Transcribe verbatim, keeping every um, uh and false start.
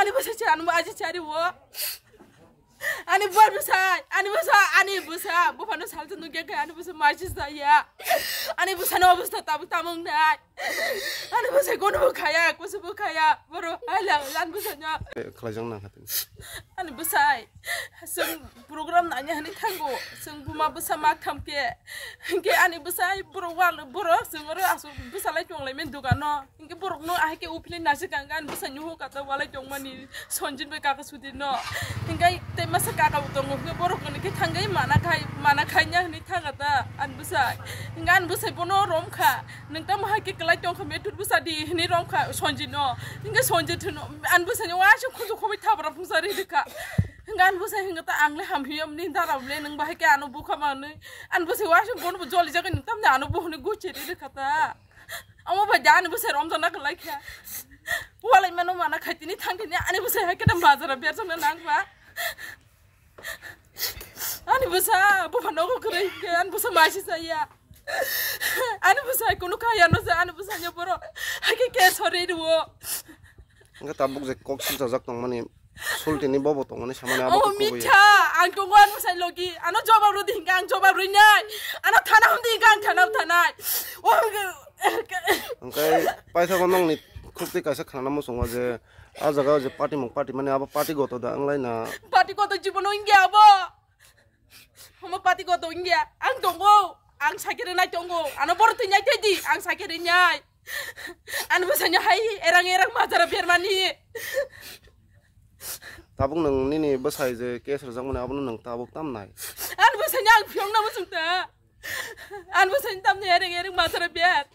Ani bwsa se ano aji chari o. Ani bor bwsa, ani bwsa, ani bwsa, buphano salsa nungya khe ani bwsa maisi saya. Ani bwsani obostha tabuk tamung nai. Ani bwsai kono bo khaya, kusu bo khaya, boro hala ani bwsano. Khlaijak nang kha tini. Ani bwsai, chwng program nanya hwnwi thango, chwng buma bwsa ma tham khe, hinkhe ani bwsai borok wal, borok chwng oro aswk bwsalai tonglaimani dogano, hinkhe borokno ahai khe uphilwi naisik ang ani bwsai nuhuk kata walai tongmani. Sonjit bai kaka Sudhir no. Hinkhe tei masa kaka bo tongo, hinkhe borok hwnwi khe thangwi mana khai, mana khai nya hwnwi thanga ta ani bwsai. Hinkhe ani bwsai bono rom kha. Nwng tamo hai khe kwlai tong kha, metur bwsa di hwnwi rom kha Sonjit no. Hinkhe Sonjit hwno, ani bwsai no waisa khuju khobwi thabra phungsa ri rwkha. Hinkhe ani bwsai hinkhe ta ang le hamhi yom ni dara le nwng bahai khe ano bukha manwi. Ani bwsai waisa bono bo joli jagwi nwng tamni ano bo hwnwi guchi ri rwkha ta. Omo bai da ani bwsai romjak na kwlai kha. Walai mano mana khai tini thang tini ani bwsai hai khe ta bazar o berjak na nang ba. Ani bwsa bupha nogo kwrwi khe ani bwsa maisi saya. Ani bwsai kunu khaya no sa ani bwsai no boro hai khe ke sori rwo. Hwnkhe tabuk je kok silchajak tongmani. Sultini bobo tongmani samani abo Oh, khe kubui. Mitha, ang tongo ani bwsai logi. Ano jobab rwdi hinkhe ang jobab rwinai. Ano thana hwndi hinkhe ang thana thanai. Oh, Hwnkhe paithago nokni khukti kaisa khnana muchungo je, ah jaga o je party mung party mani abo party goto da wnglaina. Party goto jibono wngya abo. Omo party goto wngya. Ang tongo. Ang sakhe rwnai tongo. Ano boro twi nai tei di. Ang sakhe rwnai. Ani bwsai no hai erang erang majara bermani. Tabuk nwng nini bwsai je case rwjakmani abono nwng tabuk tamnai? Ani bwsai no ang phiyokna muchung ta. Ani bwsai no tamni ereng ereng majara ber.